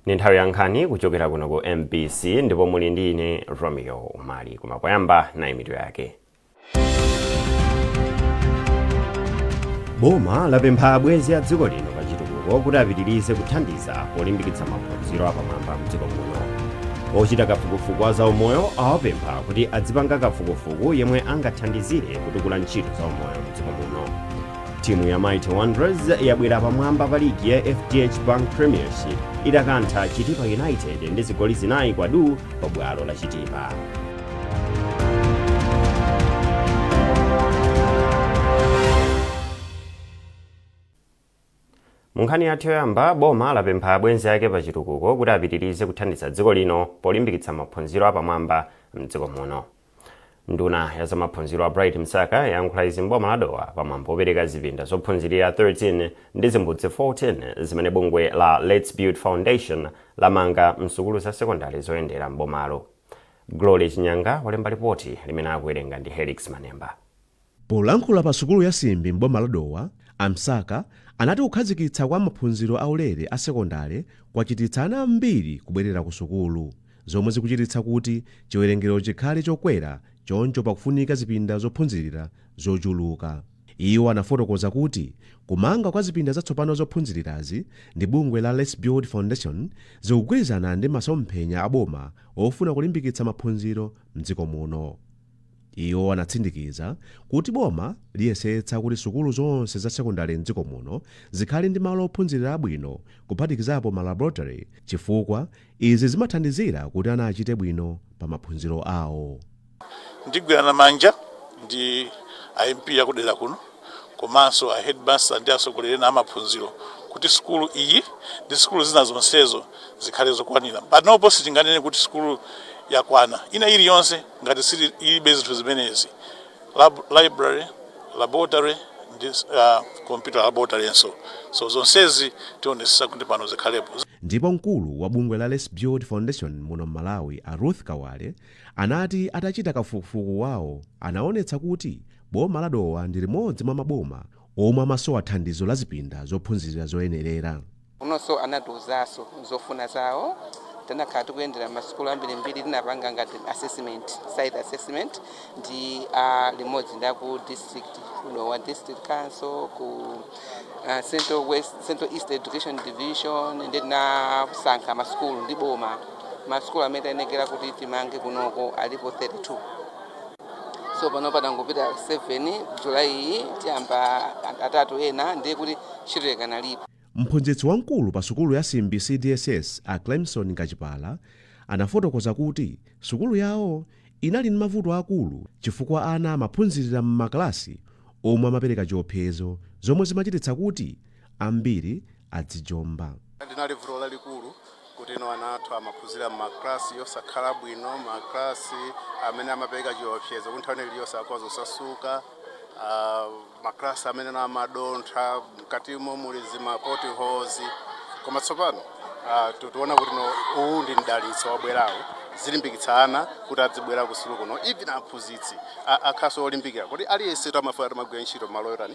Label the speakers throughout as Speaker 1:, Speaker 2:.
Speaker 1: Ni nthawi ya nkhani kuchokera kuno ku MBC ndipo muli ndi ine Romeo Umali. Koma poyamba, nayi mitu yake. Boma lapempha abwenzi a dziko lino pa chitukuko kuti apitirize kuthandiza polimbikitsa maphunziro apamwamba mdziko muno. Ochita kafukufuku wa zaumoyo awapempha kuti adzipanga kafukufuku yemwe angathandizire kutukula ntchito zaumoyo mdziko muno. Timu ya Mighty Wanderers yabwera pamwamba pa ligi ya FDH Bank Premiership itakantha Chitipa United ndi zigoli 4 kwa du pa bwalo la Chitipa. Mu nkhani yathu yoyamba, boma lapempha abwenzi ake pa chitukuko kuti apitirize kuthandiza dziko lino polimbikitsa maphunziro apamwamba mdziko muno. Nduna ya zamaphunziro a Bright Msaka yayankhula izi m'boma la Dowa pamwambo wopereka zipinda zophunzirira 13 ndi zimbudzi 14 zimene bungwe la Let's Build Foundation lamanga msukulu za sekondari zoyendera m'bomalo. Glory Chinyanga walemba lipoti limene akuwerenga ndi Helix Manemba.
Speaker 2: Polankhula pa sukulu ya Simbi m'boma la Dowa, a Msaka anati kukhazikitsa kwa maphunziro aulere a sekondale kwachititsa ana ambiri kubwerera ku sukulu, zomwe zikuchititsa kuti chiwerengero chikhale chokwera, choncho pakufunika zipinda zophunzirira zochuluka. Iwo anafotokoza kuti kumanga kwa zipinda zatsopano zophunzirirazi ndi bungwe la Let's Build Foundation zikugwirizana ndi masomphenya a boma ofuna kulimbikitsa maphunziro mdziko muno. Iwo anatsindikiza kuti boma liyesetsa kuti sukulu zonse za sekondale mdziko muno zikhale ndi malo ophunzirira abwino, kuphatikizapo ma laboratory, chifukwa izi zimathandizira kuti ana achite bwino pa maphunziro awo.
Speaker 3: Ndigwirana manja ndi a MP akudera kuno komanso a headmaster ndi atsogoleri ena amaphunziro kuti sukulu iyi ndi sukulu zina zonsezo zikhale zokwanira. Panopo sitinganene kuti sukulu yakwana ina iliyonse ngati sili ilibe zinthu zimenezi: library, laboratory ndi computer laboratory nso. So zonsezi tionetsetsa kuti pano zikhalepo.
Speaker 2: Ndipo mkulu wa bungwe la Let's Build Foundation muno m'Malawi, a Ruth Kawale, anati atachita kafukufuku wawo anaonetsa kuti boma la Dowa ndi limodzi mwa maboma omwe amasowa thandizo la zipinda zophunzirira zoyenerera.
Speaker 4: Kunonso anatiuzanso zofuna zawo. Tinakhala tikuyendera masukulu ambirimbiri, tinapanga ngati assessment, site assessment, ndi limodzi ndi aku district kuno wa district council, ku Central West, Central East Education Division, ndi tinasankha masukulu ndi boma. Masukulu amene tayenekera kuti timange kunoko alipo 32. So pano patangopita 7, July iyi tiyamba atatu ena, ndiye kuti ntchito ikanalipo.
Speaker 2: Mphunzitsi wamkulu pa sukulu ya Simbi CDSS, a Clemson Kachipala, anafotokoza kuti sukulu yawo inali ndi mavuto akulu chifukwa ana amaphunzirira m'makalasi omwe amapereka chiopsezo, zomwe zimachititsa kuti ambiri adzijomba.
Speaker 5: Linali vuto lalikulu kuti ino ana athu amaphunzira m'maklasi yosakhala bwino, maklasi amene amapereka chiopsezo kuti nthawi iliyonse akhoza kusasuka, maklasi amene amadontha, mkatimo muli zima potholes. Koma tsopano tikuona kuti no, uwu ndi mdalitso wabwerawo, zilimbikitsa ana kuti adzibwera ku sukulu kuno. Even aphunzitsi akhaso olimbikira kuti aliyense tamafuna timagwira ntchito malo yotani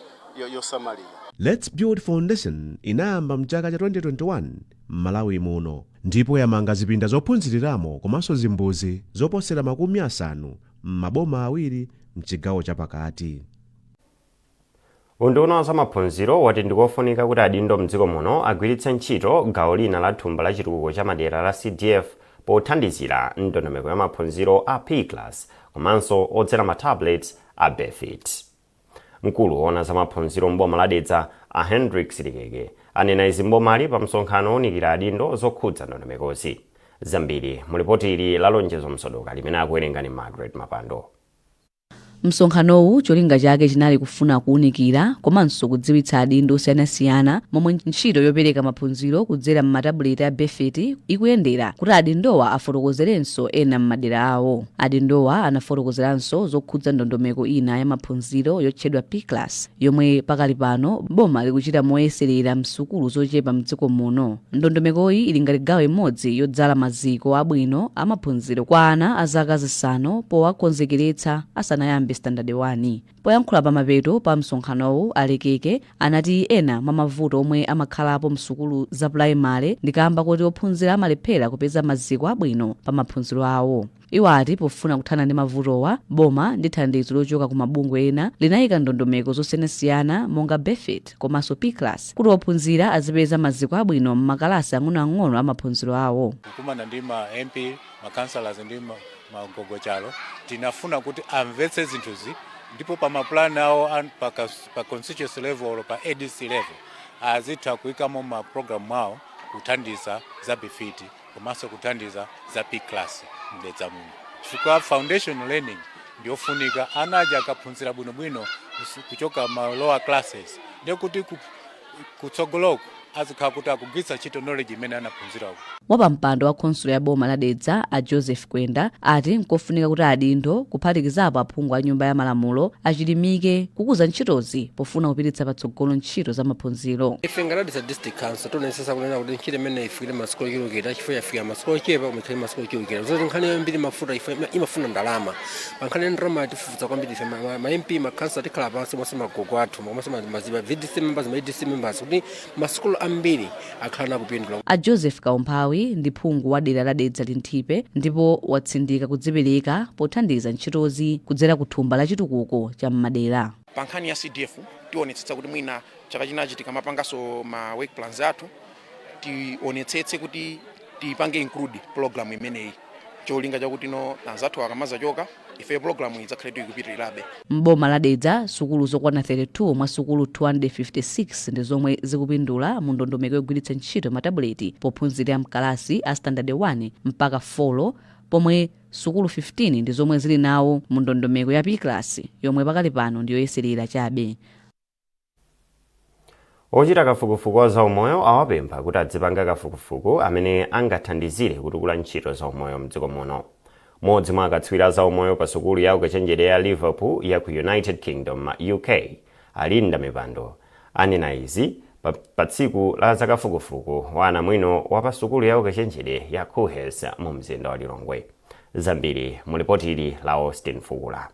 Speaker 5: yosamalira.
Speaker 2: Let's Build Foundation inayamba mchaka cha 2021 m'Malawi muno ndipo yamanga zipinda zophunziriramo komanso zimbuzi zoposera 50 m'maboma awiri mchigawo chapakati.
Speaker 1: Unduna wa zamaphunziro wati ndikofunika kuti adindo mdziko muno agwiritse ntchito gawo lina la thumba la chitukuko cha madera la CDF pothandizira ndondomeko ya maphunziro a P-Class komanso odzera ma tablets a BEFIT. Mkulu woona zamaphunziro m'boma la Dedza, a Hendrix Likeke, anena izi m'bomali pa msonkhano owunikira adindo zokhudza ndondomekozi. Zambiri mu lipoti ili la Lonjezo Msodoka limene akuwerenga ni Margaret Mapando.
Speaker 6: Msonkhanowu cholinga chake chinali kufuna kuwunikira komanso kudziwitsa adindo osiyanasiyana momwe ntchito yopereka maphunziro kudzera m'matabuleti a BEFIT ikuyendera, kuti adindowa afotokozerenso ena m'madera awo. Adindowa anafotokozeranso zokhudza ndondomeko ina ya maphunziro yotchedwa P-Class, yomwe pakali pano boma likuchita moyeserera msukulu zochepa mdziko muno. Ndondomekoyi ili ngati gawo imodzi yodzala maziko abwino a maphunziro kwa ana a zaka 5 powakonzekeretsa asanayambe. asanayambe Standard 1. Poyankhula pamapeto pa msonkhanowu, Alekeke anati ena mwa mavuto omwe amakhalapo msukulu za pulaimale ndi kamba kuti ophunzira amalephera kupeza maziko abwino pa maphunziro awo. Iwo ati pofuna kuthana ndi mavutowa, boma ndi thandizo lochoka ku mabungwe ena linayika ndondomeko zosiyanasiyana monga BEFIT komanso P-Class kuti ophunzira azipeza maziko abwino m'makalasi ang'onoang'ono a maphunziro awo.
Speaker 7: Kukumana ndi ma MP, ma councillors ndi magogochalo, tinafuna kuti amvetse zinthuzi ndipo pa mapulani awo pa constituency level or pa ADC level azitha kuyikamo ma program mwawo kuthandiza za BEFIT komanso kuthandiza za P-Class mDedza muno, chifukwa foundation learning ndiyofunika. Ana aja akaphunzira bwinobwino kuchoka ma lower classes, ndiye kuti kutsogoloko azikhala kuti akugwiritsa ntchito knowledge imene anaphunzirako.
Speaker 6: Wapampando wa khonsolo ya boma la Dedza, a Joseph Kwenda, ati nkofunika kuti adindo, kuphatikizapo aphungu a Nyumba ya Malamulo, achilimike kukuza ntchitozi pofuna kupititsa patsogolo ntchito za maphunziro.
Speaker 8: Ife ngati Dedza District Council tionesesa kunena kuti ntchito imene ifikire masukulu ochulukira, chifukwa yafika masukulu ochepa koma ikhale masukulu ochulukira. Zoti nkhani yambiri mafuta ife imafuna ndalama. Pa nkhani ya ndalama tifufuza kwambiri ife ma MP, ma council, tikhala pansi monse magogo athu komanso maziba VDC members, ma ADC members, kuti masukulu ambiri akhala nakupindula.
Speaker 6: A Joseph Kaumphawi ndi phungu wa dera la Dedza Linthipe ndipo watsindika kudzipereka pothandiza ntchitozi kudzera ku thumba la chitukuko cha mmadera.
Speaker 9: Pa nkhani ya CDF tionetsetsa kuti mwina chaka chinachi tikamapanganso ma work plans athu, tionetsetse kuti tipange include program imeneyi, cholinga chakuti no anzathu akamazachoka, ife program idzakhale tikupitirirabe.
Speaker 6: Mboma la Dedza, sukulu zokwana 32 mwa sukulu 256 ndi zomwe zikupindula mu ndondomeko yogwiritsa ntchito matabuleti pophunzira mkalasi a Standard 1 mpaka 4, pomwe sukulu 15 ndi zomwe zili nawo mu ndondomeko ya P-Class yomwe pakali pano ndiyoyeserera chabe.
Speaker 1: Ochita kafukufuku wa zaumoyo awapempha kuti adzipanga kafukufuku amene angathandizire kutukula ntchito zaumoyo mdziko muno. Mmodzi mwa akatswiri a zaumoyo pa sukulu ya ukachenjede ya Liverpool ya ku United Kingdom, UK, a Linda Mipando, anena izi pa tsiku la zakafukufuku wa anamwino wa pa sukulu ya ukachenjede ya KUHeS mu mzinda wa Lilongwe. Zambiri mu lipoti ili la Austin Fukula.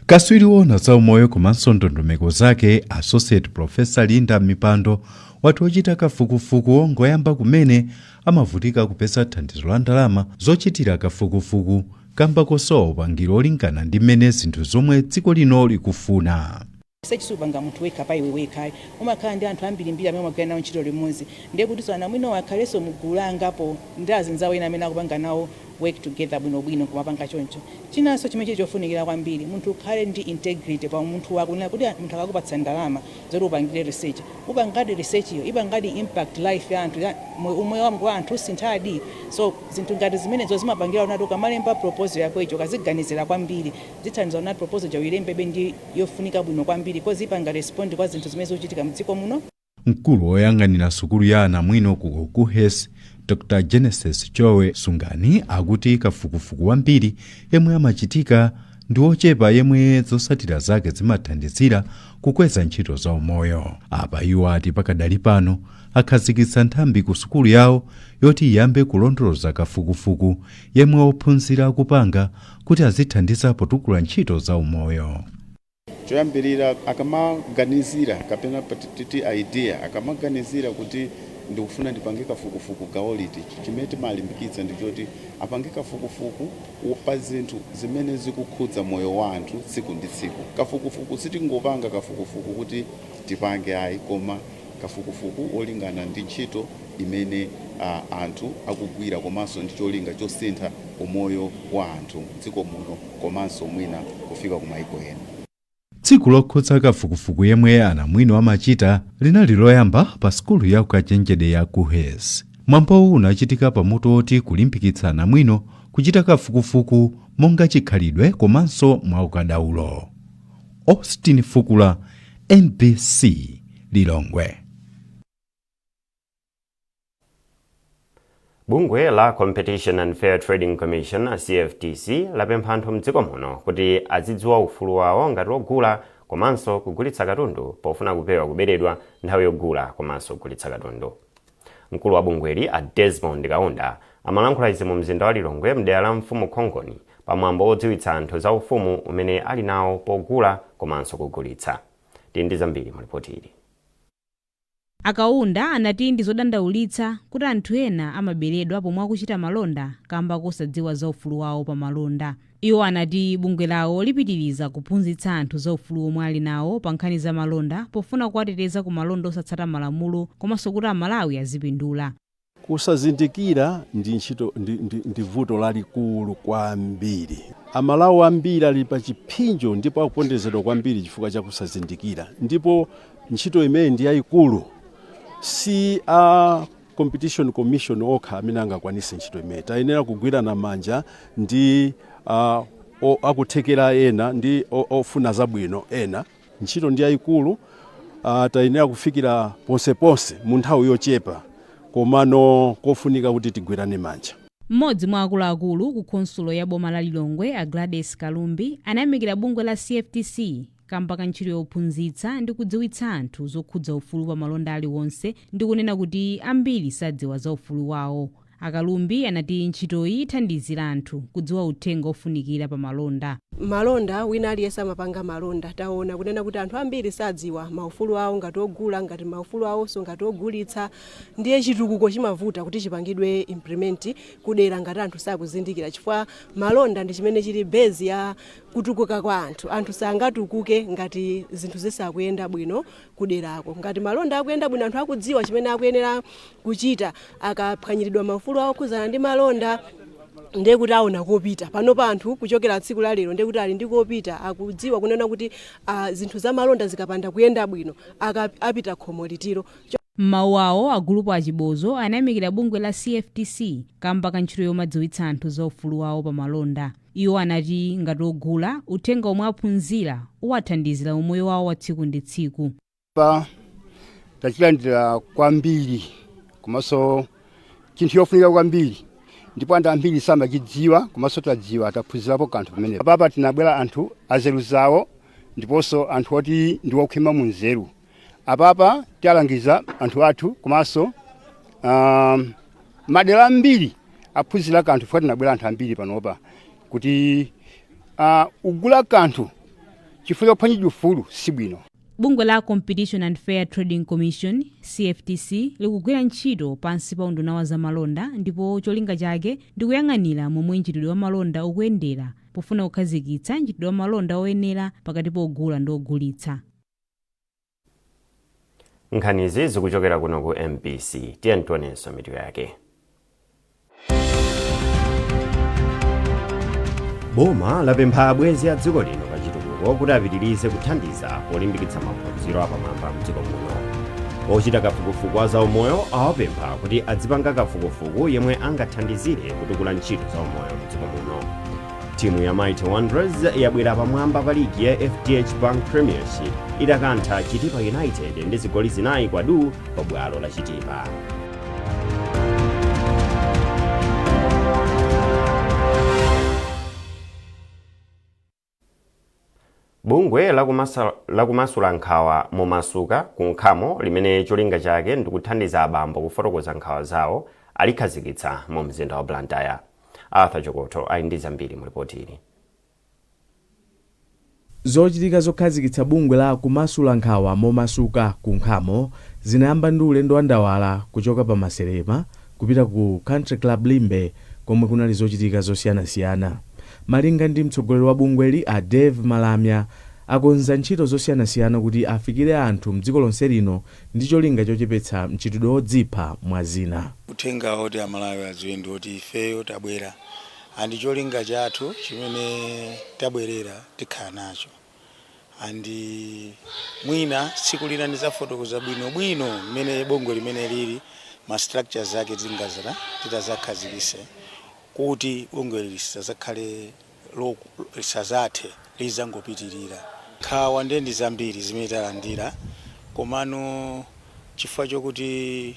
Speaker 10: Katswiri wona zaumoyo komanso ndondomeko zake, Associate Professor Linda Mipando, wati ochita kafukufuku ongoyamba kumene amavutika kupeza thandizo la ndalama zochitira kafukufuku kamba kosowa upangiri olingana ndi mmene zinthu zomwe dziko lino likufuna.
Speaker 11: Research supanga munthu wekha pa iwe wekha, umakhala ndi anthu ambirimbiri amene umagwira nawo ntchito limodzi. Ndiye kuti so anamwino akhalenso mugulu angapo ndi azinzawo ena amene akupanga nawo work together bwinobwino kumapanga choncho. Chinanso chimene chili chofunikira kwambiri, munthu ukhale ndi integrity pa munthu wako, kunena kuti munthu akakupatsa ndalama zoti upangire research, upangadi research iyo ipangadi impact life ya anthu, umoyo wa anthu usinthadi. So zinthu ngati zimenezo zimapangira unati ukamalemba proposal yako icho ukaziganizira kwambiri, zithandiza unati proposal ja uyilembebe ndi yofunika bwino kwambiri, 'cause ipanga respond kwa zinthu zimene zikuchitika mdziko muno.
Speaker 10: Mkulu woyang'anira sukulu ya anamwino ku KUHeS, Dr Genesis Chowe Sungani, akuti kafukufuku wambiri yemwe amachitika ndi ochepa yemwe zotsatira zake zimathandizira kukweza ntchito za umoyo. Apa iwo ati pakadali pano akhazikitsa nthambi ku sukulu yawo yoti iyambe kulondoloza kafukufuku yemwe ophunzira akupanga kuti azithandiza potukula ntchito za umoyo.
Speaker 12: Choyambirira, akamaganizira kapena titi idea, akamaganizira kuti ndikufuna ndipange kafukufuku gawo liti, chimene timalimbikitsa ndichoti apange kafukufuku pa zinthu zimene zikukhudza moyo wa anthu tsiku ndi tsiku. Kafukufuku sitingopanga kafukufuku kuti tipange ayi, koma kafukufuku wolingana ndi ntchito imene anthu akugwira komanso ndi cholinga chosintha umoyo wa anthu mdziko muno komanso mwina kufika ku maiko ena.
Speaker 10: Tsiku lokhudza kafukufuku yemwe anamwino amachita linali loyamba pa sukulu ya ukachenjede ya KUHeS. Mwambowu unachitika pamutu oti kulimbikitsa anamwino kuchita kafukufuku monga chikhalidwe komanso mwaukadaulo. Austin Fukula, MBC, Lilongwe.
Speaker 1: Bungwe la Competition and Fair Trading Commission, CFTC, lapempha anthu mdziko muno kuti azidziwa ufulu wawo ngati ogula komanso kugulitsa katundu pofuna kupewa kuberedwa nthawi yogula komanso kugulitsa katundu. Mkulu wa bungweli, a Desmond Kaunda, amalankhula izi mu mzinda wa Lilongwe mdera la Mfumu Khongoni. Pamwambo odziwitsa anthu za ufulu umene ali nawo pogula komanso kugulitsa. Tili ndi zambiri mu ripoti ili.
Speaker 13: Akaunda anati ndi zodandaulitsa kuti anthu ena amaberedwa pomwe akuchita malonda kamba kosadziwa za ufulu wawo pa malonda. Iwo anati bungwe lawo lipitiriza kuphunzitsa anthu za ufulu omwe ali nawo pa nkhani za malonda pofuna kuwateteza ku malonda osatsata malamulo komanso kuti Amalawi azipindula.
Speaker 14: Kusazindikira ndi ntchito ndi vuto lalikulu kwambiri. Amalawi ambiri ali pa chipsinjo ndipo akupondezedwa kwambiri chifukwa cha kusazindikira, ndipo ntchito imene ndi yayikulu. Si a Competition Commission okha amene angakwanise ntchito imene. Tayenera kugwirana manja ndi akuthekera ena ndi ofuna zabwino ena. Ntchito ndi yayikulu. Tayenera kufikira ponseponse mu nthawi yochepa, komano kofunika kuti tigwirane manja.
Speaker 13: Mmodzi mwa akuluakulu ku khonsulo ya boma la Lilongwe, a Gladys Kalumbi, anayamikira bungwe la CFTC kamba ka ntchito yophunzitsa ndi kudziwitsa anthu zokhudza ufulu pa malonda aliwonse ndi kunena kuti ambiri sadziwa za ufulu wawo. Akalumbi anati ntchitoyi ithandizira anthu kudziwa uthenga ofunikira pa malonda.
Speaker 15: Malonda, wina aliyense amapanga malonda. Taona kunena kuti anthu ambiri sadziwa maufulu awo ngati ogula, ngati maufulu awonso ngati ogulitsa. Ndiye chitukuko chimavuta kuti chipangidwe implement kudera ngati anthu sakuzindikira, chifukwa malonda ndi chimene chili base ya kutukuka kwa anthu. Anthu sangatukuke ngati zinthu zisakuyenda bwino kuderako. Ngati malonda akuyenda bwino, anthu akudziwa chimene akuyenera kuchita akaphwanyiridwa maufulu awo okhuzana ndi malonda, ndiye kuti aona kopita. Panopa anthu kuchokera tsiku la lero ndiye kuti ali ndi kopita, akudziwa kunena kuti zinthu za malonda zikapanda kuyenda bwino apita khomo litiro.
Speaker 13: M'mawu awo, agulupu achibozo anayamikira bungwe la CFTC kamba ka ntchito yomadziwitsa anthu za ufulu wawo pa malonda. Iwo anati ngati ogula, uthenga omwe aphunzira uwathandizira umoyo wawo wa tsiku ndi tsiku.
Speaker 16: Pa tachilandira kwambiri, komanso chinthu chofunika kwambiri, ndipo anthu ambiri samachidziwa, komanso tadziwa, taphunzirapo kanthu pamenepo. Papa tinabwera anthu azeru zawo ndiponso anthu oti ndi okhwima mu nzeru. Apapa tialangiza anthu athu, komanso madera ambiri aphunzira kanthu chifukwa tinabwera anthu ambiri panopa kuti ugula kanthu chifukwa chophwanyidwa ufulu si bwino.
Speaker 13: Bungwe la Competition and Fair Trading Commission, CFTC, likugwira ntchito pansi pa unduna wa zamalonda ndipo cholinga chake ndi kuyang'anira momwe mchitidwe wa malonda ukuyendera pofuna kukhazikitsa mchitidwe wa malonda oyenera pakati pa ogula ndi ogulitsa.
Speaker 1: Nkhanizi zikuchokera kuno ku MBC. Tiye tionenso mitu yake. Boma lapempha abwenzi a dziko lino pa chitukuko kuti apitirize kuthandiza polimbikitsa maphunziro apamwamba mdziko muno. Ochita kafukufuku wa zaumoyo awapempha kuti adzipanga kafukufuku yemwe angathandizire kutukula ntchito zaumoyo mdziko muno. Timu ya Mighty Wanderers yabwera pamwamba pa ligi ya FDH Bank Premiership itakantha Chitipa United ndi zigoli 4 kwa du pa bwalo la Chitipa. Bungwe lakumasula nkhawa momasuka ku Nkhamo, limene cholinga chake ndikuthandiza abambo kufotokoza nkhawa zawo, alikhazikitsa mu mzinda wa Blantyre. Arthur Chokoto ali ndi zambiri mu ripoti ili.
Speaker 17: Zochitika zokhazikitsa bungwe la kumasula nkhawa momasuka ku Nkhamo zinayamba ndi ulendo wa ndawala kuchoka pa Maselema kupita ku Country Club Limbe, komwe kunali zochitika zosiyanasiyana. Malinga ndi mtsogoleri wa bungweli, a Dave Malamya, akonza ntchito zosiyanasiyana kuti afikire anthu mdziko lonse lino ndi cholinga chochepetsa mchitidwe wodzipha, mwa zina.
Speaker 18: Uthenga woti Amalawi adziwe ndi woti ifeyo tabwera and cholinga chathu chimene tabwerera tikhala nacho, and mwina tsiku lina ndidzafotokoza bwinobwino mmene bungwe limene lili, ma structures ake tingazira titazakhazikise kuti bungwe lisazakhale lisazathe, lizangopitirira. Nkhawa ndiye ndi zambiri zimene talandira, komano chifukwa chokuti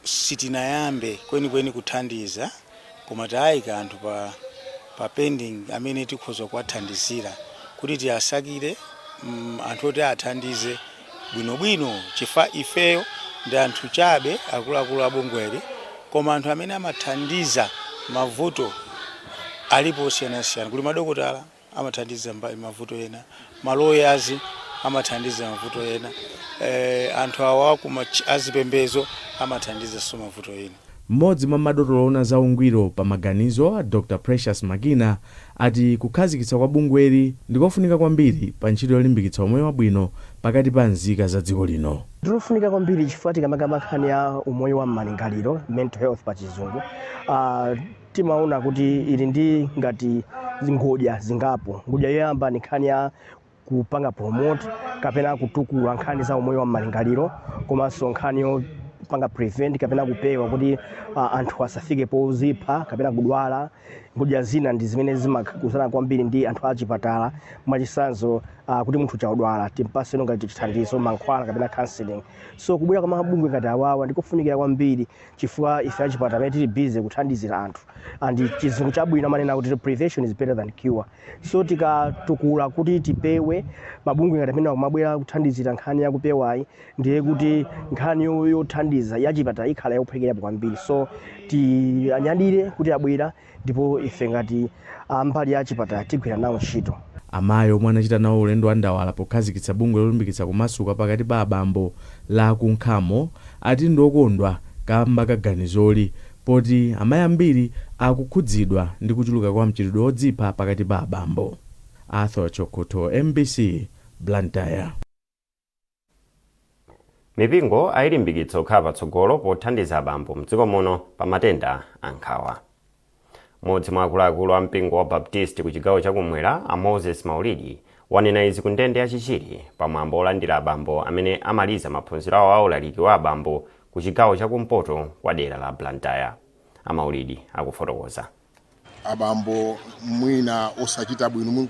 Speaker 18: sitinayambe kwenikweni kuthandiza, koma tayika anthu pa pending amene tikhoza kuwathandizira kuti tiyasakire anthu oti athandize bwinobwino, chifukwa ifeyo ndi anthu chabe akuluakulu a bungweli, koma anthu amene amathandiza mavuto Alipo osiyanasiyana. Kuli madokotala amathandiza mavuto ena, malawyers amathandiza mavuto ena, anthu awa kuma azipembezo amathandizanso mavuto ena.
Speaker 17: Mmodzi mwa madotolo oona za ungwiro pa maganizo, a Dr Precious Makina, ati kukhazikitsa kwa bungweli ndikofunika kwambiri pa ntchito yolimbikitsa umoyo wabwino pakati pa nzika za dziko lino.
Speaker 19: Ndikofunika kwambiri chifukwa tikamakamba nkhani ya umoyo wa malingaliro, mental health pa Chizungu, timaona kuti ili ndi ngati ngodya zingapo. Ngodya yoyamba ni nkhani ya kupanga promote kapena kutukula nkhani za umoyo wa malingaliro, komanso nkhani yopanga prevent kapena kupewa kuti anthu asafike pozipha kapena kudwala. Ngodya zina ndi zimene zimakhudzana kwambiri ndi anthu achipatala, mwachitsanzo kuti munthu chaudwala timpase ngati chithandizo, mankhwala kapena counseling. So kubwera kwa mabungwe ngati awawa ndikofunikira kwambiri chifukwa ife achipatala amene tili busy kuthandizira anthu, and Chizungu chabwino amanena kuti prevention is better than cure. So tikatukula kuti tipewe, mabungwe ngati amene akumabwera kuthandizira nkhani yakupewayi, ndiye kuti nkhani yothandiza yachipatala ikhala yophwekerapo kwambiri. So tiyanyadire kuti abwera, ndipo ife ngati mbali ya chipatala tigwira nawo ntchito.
Speaker 17: Amayi omwe anachita nawo ulendo wa ndawala pokhazikitsa bungwe lolimbikitsa kumasuka pakati pa abambo la Kunkhamo ati ndi okondwa kamba kaganizoli, poti amayi ambiri akukhudzidwa ndi kuchuluka kwa mchitidwe wodzipha pakati pa abambo. Arthur Chokuto, MBC, Blantyre.
Speaker 1: Mipingo ayilimbikitsa kukhala patsogolo pothandiza abambo mdziko muno pa matenda a nkhawa. Mmodzi mwa akuluakulu a mpingo wa Baptist ku chigawo chakumwera, a Moses Maulidi, wanena izi ku ndende ya Chichiri pamwambo olandira abambo amene amaliza maphunziro awo a ulaliki wa abambo ku chigawo chakumpoto kwa dera la Blantyre. A Maulidi akufotokoza.
Speaker 20: Abambo mwina osachita bwino,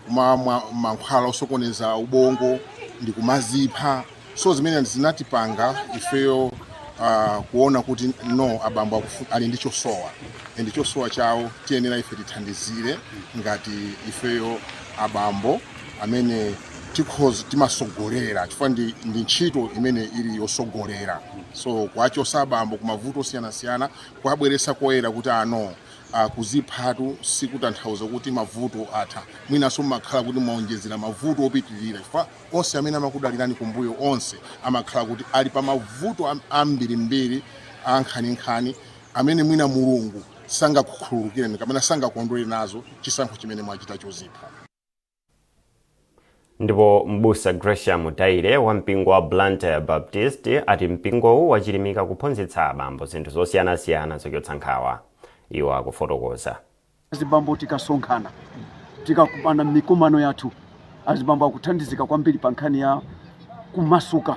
Speaker 20: kumamwa mankhwala osokoneza ubongo ndi kumazipha. So zimene zinatipanga ifeyo kuona kuti no, abambo ali ndi chosowa, ndi chosowa chawo tiyenera ife tithandizire ngati ifeyo abambo amene tikhoza timasogolera, chifukwa ndi ntchito imene ili yosogolera. So kwachosa abambo kumavuto osiyanasiyana, kuabweresa koyera kuti ano kuziphatu sikutanthauza kuti mavuto atha. Mwinanso mmakhala kuti mwaonjezera mavuto opitirira, chifukwa onse amene amakudalirani kumbuyo onse amakhala kuti ali pa mavuto ambirimbiri ankhaninkhani amene mwina Mulungu sangakukhululukireni kapena sangakondwere nazo chisankho chimene mwachita chozipha.
Speaker 1: Ndipo Mbusa Gresham Daire wa mpingo wa Blantyre Baptist ati mpingowu wachilimika kuphunzitsa abambo zinthu zosiyanasiyana zochotsa nkhawa. Iwo akufotokoza.
Speaker 21: Azibambo tikasonkhana, tikakumana m'mikumano yathu, azibambo akuthandizika kwambiri pa nkhani ya kumasuka.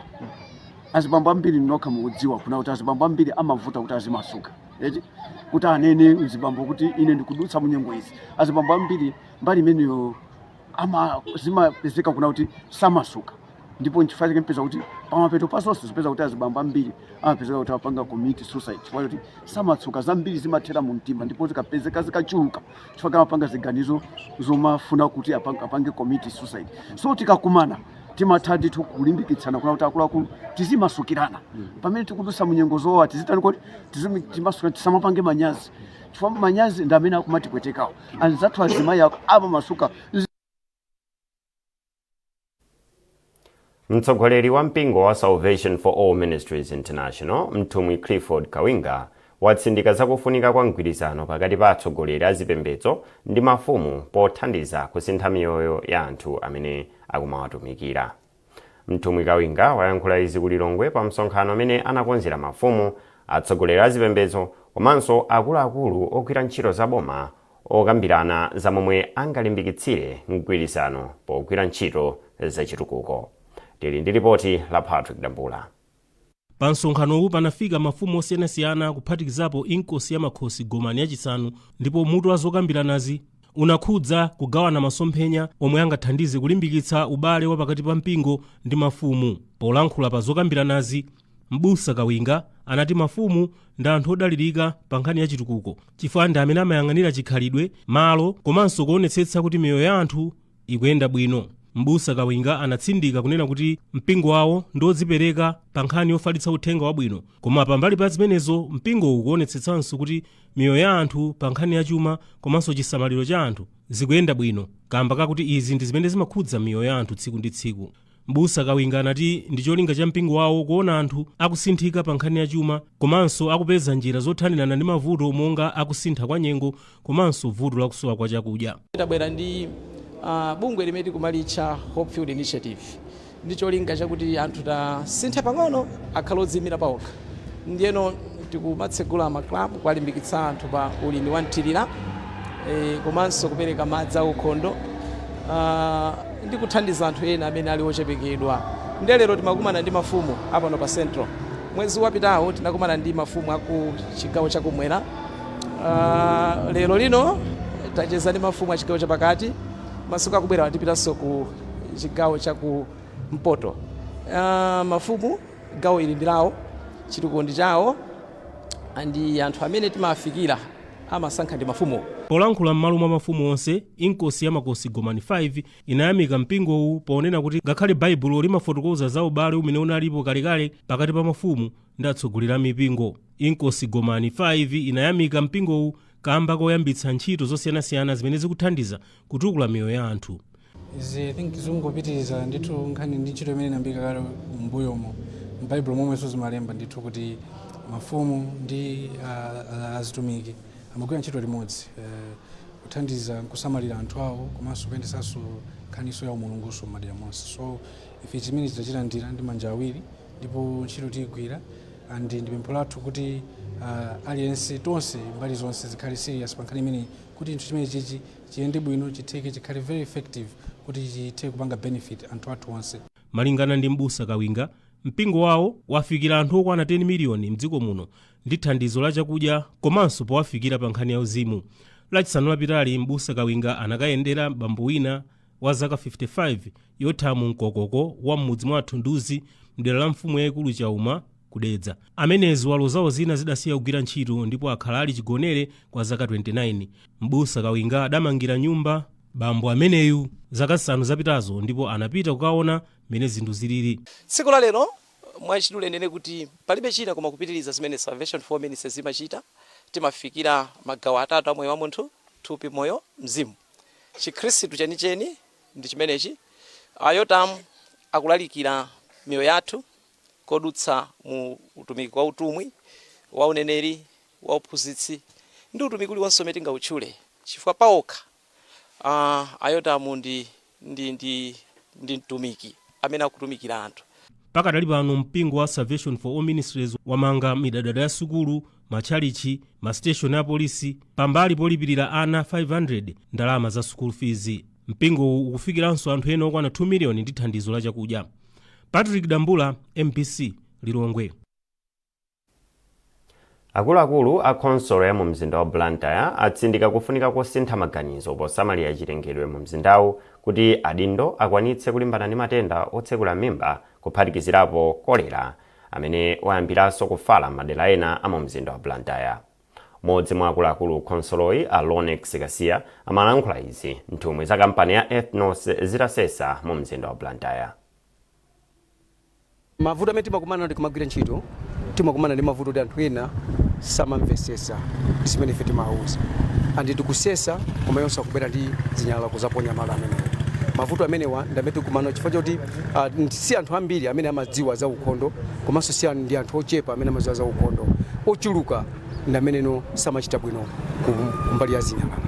Speaker 21: Azibambo ambiri, nokha mukudziwa kuna kuti azibambo ambiri amavuta kuti azimasuka, eti, kuti anene mzibambo kuti ine ndikudutsa munyengo izi. Azibambo ambiri mbali imeneyo ama zimapezeka kuna kuti samasuka, ndipo nchifukwa chake mpeza kuti pamapeto pa zonse zipeza kuti azibambo ambiri amapezeka kuti apanga commit suicide, chifukwa choti samatsuka. Zambiri zimathera mu mtima, ndipo zikapezeka zikachuluka, chifukwa amapanga ziganizo zomafuna kuti apange commit suicide. So tikakumana timatha ndithu kulimbikitsana kuna kuti akuluakulu tizimasukirana pamene tikudutsa munyengo zowawa, tizitani kuti timasuka, tisamapange manyazi, chifukwa manyazi ndi amene akumatipwetekawo. Anzathu azimayi amamasuka.
Speaker 1: Mtsogoleri wa mpingo wa Salvation for All Ministries International, Mtumwi Clifford Kawinga, watsindika zakufunika kwa mgwirizano pakati pa atsogoleri a zipembedzo ndi mafumu pothandiza kusintha miyoyo ya anthu amene akumawatumikira. Mtumwi Kawinga wayankhula izi ku Lilongwe pa msonkhano amene anakonzera mafumu, atsogoleri a zipembedzo komanso akuluakulu ogwira ntchito za boma okambirana za momwe angalimbikitsire mgwirizano pogwira ntchito zachitukuko. Tili ndi ripoti la Patrick Dambula.
Speaker 22: Pa msonkhanowu panafika mafumu osiyanasiyana kuphatikizapo Inkosi ya Makhosi Gomani yachisanu, ndipo mutu wa zokambiranazi unakhudza kugawana masomphenya omwe angathandize kulimbikitsa ubale wa pakati pa mpingo ndi mafumu. Polankhula pa zokambiranazi, Mbusa Kawinga anati mafumu ndi anthu odalirika pa nkhani ya chitukuko chifukwa ndi amene amayang'anira chikhalidwe, malo komanso kuonetsetsa kuti miyoyo ya anthu ikuyenda bwino. Mbusa Kawinga anatsindika kunena kuti mpingo wawo ndi wodzipereka pa nkhani yofalitsa uthenga wabwino, koma pambali pa zimenezo mpingo ukuonetsetsanso kuti miyoyo ya anthu pa nkhani ya chuma komanso chisamaliro cha anthu zikuyenda bwino, kamba kakuti izi ndi zimene zimakhudza miyoyo ya anthu tsiku ndi tsiku. Mbusa Kawinga anati ndi cholinga cha mpingo wawo kuona anthu akusinthika pa nkhani ya chuma komanso akupeza njira zothanirana ndi mavuto monga akusintha kwa nyengo komanso vuto lakusowa kwa chakudya.
Speaker 3: Tabwera ndi bungwe limene tikumalitcha Hopefield Initiative ndi cholinga chakuti anthu tasinthe pang'ono, akhale odziyimira paokha. Ndiyeno tikumatsegula maklabu, kuwalimbikitsa anthu pa ulimi wa mthirira komanso kupereka madzi aukhondo ndi kuthandiza anthu ena amene ali ochepekedwa. Ndiye lero timakumana ndi mafumu apano pa Central. Mwezi wapitawo tinakumana ndi mafumu aku chigawo chakumwera. Lero lino tacheza ndi mafumu a chigawo chapakati. Masiku akubwera tipitanso ku chigawo chakumpoto. Mafumu gawo ili ndi lawo, chitukuko ndi chawo, ndi anthu amene timafikira amasankha ndi mafumu.
Speaker 22: Polankhula m'malo mwa mafumu onse, Inkosi ya Makosi Gomani 5 inayamika mpingowu ponena kuti ngakhale Baibulo limafotokoza za ubale umene unalipo kalekale pakati pa mafumu ndi atsogoleri a mipingo. Inkosi Gomani 5 inayamika mpingowu kamba koyambitsa ntchito zosiyanasiyana zimene zikuthandiza kutukula miyoyo ya anthu.
Speaker 4: Izi, I think, zingopitiriza ndithu nkhani ndi ntchito imene inayambika kale m'mbuyomo. M'Baibulo momwenso zimalemba ndithu kuti mafumu ndi azitumiki amagwira ntchito limodzi kuthandiza kusamalira anthu awo komanso kuyendesanso nkhaniso ya umulunguso m'madera monse. So ife chimene titachilandira ndi manja awiri ndipo ntchito tiyigwira, and ndi pempho lathu kuti aliyense, tonse, mbali zonse zikhale serious pa nkhani imeneyi kuti chinthu chimene chichi chiyende bwino, chitheke, chikhale very effective kuti chithe kupanga benefit anthu athu onse.
Speaker 22: Malingana ndi Mbusa Kawinga, mpingo wawo wafikira anthu okwana 10 miliyoni mdziko muno ndi thandizo la chakudya komanso powafikira pa nkhani ya uzimu. Lachisanu lapitali Mbusa Kawinga anakayendera bambo wina wa zaka 55, Yothamu Mkokoko, wa m'mudzi mwa Thunduzi mdera la mfumu yayikulu Chauma kudedza, amene ziwalo zawo zina zidasiya kugwira ntchito ndipo akhala ali chigonere kwa zaka 29. Mbusa Kawinga adamangira nyumba bambo ameneyu zaka 5 zapitazo ndipo anapita kukaona mmene zinthu zilili.
Speaker 3: Tsiku la lero mwachidule nene kuti palibe china koma kupitiriza zimene Salvation for Ministries imachita. Timafikira magawo atatu a moyo wa munthu: thupi, moyo, mzimu. Chikhristu chenicheni ndi chimenechi. Ayotamu akulalikira miyoyo yathu kodutsa mu utumiki wa utumwi, wa uneneri, wa uphunzitsi ndi utumiki uliwonse umene tingautchule, chifukwa paokha Ayotamu ndi mtumiki amene akutumikira anthu.
Speaker 22: Pakadali pano mpingo wa Salvation for All Ministries wamanga midadada ya sukulu, matchalichi, masiteshoni a polisi, pambali polipirira ana 500 ndalama za school fees. Mpingowu ukufikiranso anthu ena okwana 2 miliyoni ndi thandizo la chakudya. Patrick Dambula, MBC, Lilongwe.
Speaker 1: Akuluakulu a khonsolo ya mu mzinda wa Blantyre atsindika kufunika kosintha maganizo posamalira chilengedwe mu mzindawu kuti adindo akwanitse kulimbana ndi matenda otsekula mimba, kuphatikizirapo kolera amene wayambiranso kufala m'madera ena a mu mzinda wa Blantyre. Mmodzi mwa akuluakulu khonsoloyi, a Lonex Kasiya, amalankhula izi nthumwi za kampani ya Ethnos zitasesa mu mzinda wa Blantyre.
Speaker 23: Mavuto amene timakumana nawo tikamagwira ntchito, timakumana ndi mavuto kuti anthu ena samamvesesa zimene ife timawauza, and tikusesa koma yonse akubwera ndi zinyalala kuzaponya malo amenewo. Mavuto amenewa ndi amene tikumana chifukwa choti si anthu ambiri amene amadziwa za ukhondo, komanso si ndi anthu ochepa amene amadziwa za ukhondo. Ochuluka ndi ameneno samachita bwino kumbali ya zinyalala.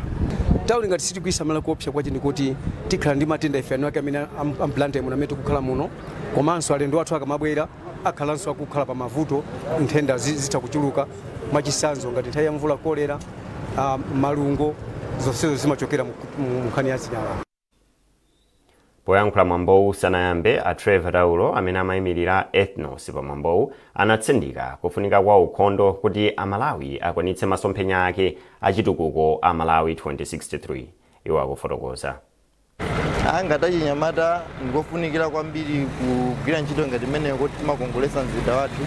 Speaker 23: Tauni ngati sitikuisamala, kuopsa kwache ndikuti tikhala ndi matenda ife eni ake amene amBlantyre muno amene tikukhala muno, komanso alendo athu akamabwera akhalanso akukhala pa mavuto. Nthenda zitha kuchuluka, mwachitsanzo ngati nthawi ya mvula, kolera, malungo, zonsezo zimachokera mu nkhani ya zinyalala.
Speaker 1: Poyankhula mwambowu usanayambe, a Trevor Taulo amene amayimirira Ethnos pa mwambowu anatsindika kufunika kwa ukhondo kuti Amalawi akwanitse masomphenya ake achitukuko a Malawi 2063. Iwo akufotokoza.
Speaker 24: Ngati achinyamata ndikofunikira kwambiri kugwira ntchito ngati imeneyo kuti timakongoletsa mzinda wathu,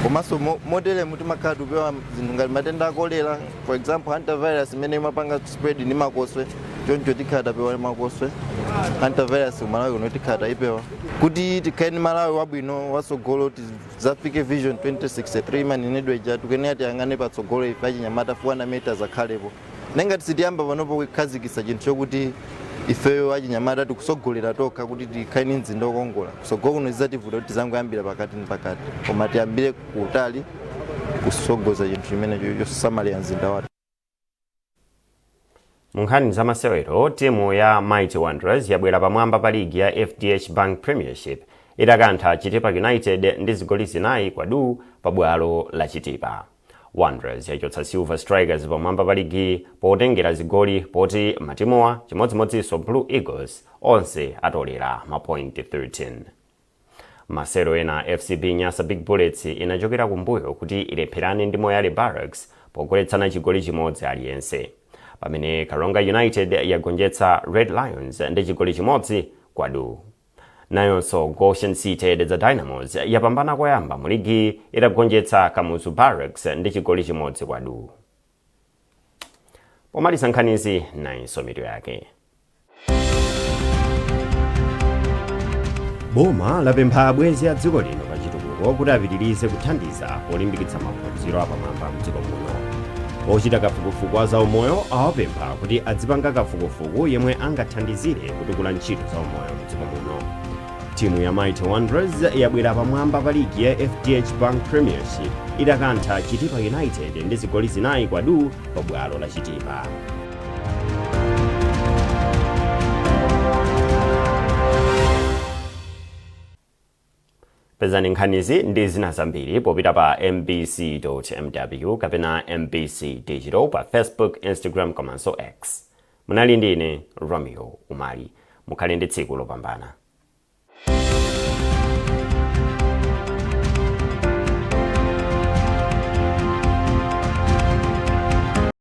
Speaker 24: komanso moteremu timakhala tikupewa zinthu ngati matenda a kolera, for example hantavirus imene imapanga spread ndi makoswe. Choncho tikhala tapewa makoswe, hantavirus kumalawi kuno tikhala tayipewa, kuti tikhale ndi Malawi wabwino watsogolo, tizafike Vision 2063 manenedwe ija. Tikuyenera tiyang'ane patsogolo ife achinyamata, fuwana amene tazakhalepo. Nengati sitiyamba panopo kukhazikitsa chinthu chokuti ifeyo achinyamata tikusogolera tokha kuti tikhale ndi mzinda wokongola, kutsogolo kuno zidzativuta kuti tizangoyambira pakati ndi pakati, koma tiyambire kutali kusogoza chinthu chimenecho chosamalira mzinda wathu.
Speaker 1: Mu nkhani za masewero, timu ya Mighty Wanderers yabwera pamwamba pa ligi ya FDH Bank Premiership itakantha Chitipa United ndi zigoli 4 kwa du pa bwalo la Chitipa. Wanderers yachotsa Silver Strikers pamwamba pa ligi potengera zigoli, poti matimuwa chimodzimodzinso Blue Eagles onse atolera mapointi 13. Masewero ena, FCB Nyasa Big Bullets inachokera kumbuyo kuti ilepherane ndi Moyale Barracks pogoletsana chigoli chimodzi aliyense, pamene Karonga United yagonjetsa Red Lions ndi chigoli chimodzi kwa du. Nayonso Goshen City Dedza Dynamos yapambana koyamba mu ligi itagonjetsa Kamuzu Barracks ndi chigoli chimodzi kwa du. Pomaliza nkhanizi, nayinso mitu yake. Boma lapempha abwenzi a dziko lino pa chitukuko kuti apitirize kuthandiza polimbikitsa maphunziro apamwamba mdziko muno. Ochita kafukufuku wa zaumoyo awapempha kuti adzipanga kafukufuku yemwe angathandizire kutukula ntchito zaumoyo mdziko muno. Timu ya Mighty Wanderers yabwera pamwamba pa ligi ya FDH Bank Premiership itakantha Chitipa United ndi zigoli 4 kwa du pa bwalo la Chitipa. Pezani nkhanizi ndi zina zambiri popita pa mbc.mw kapena MBC Digital pa Facebook, Instagram komanso X. Munali ndi ine, Romeo Umali. Mukhale ndi tsiku lopambana.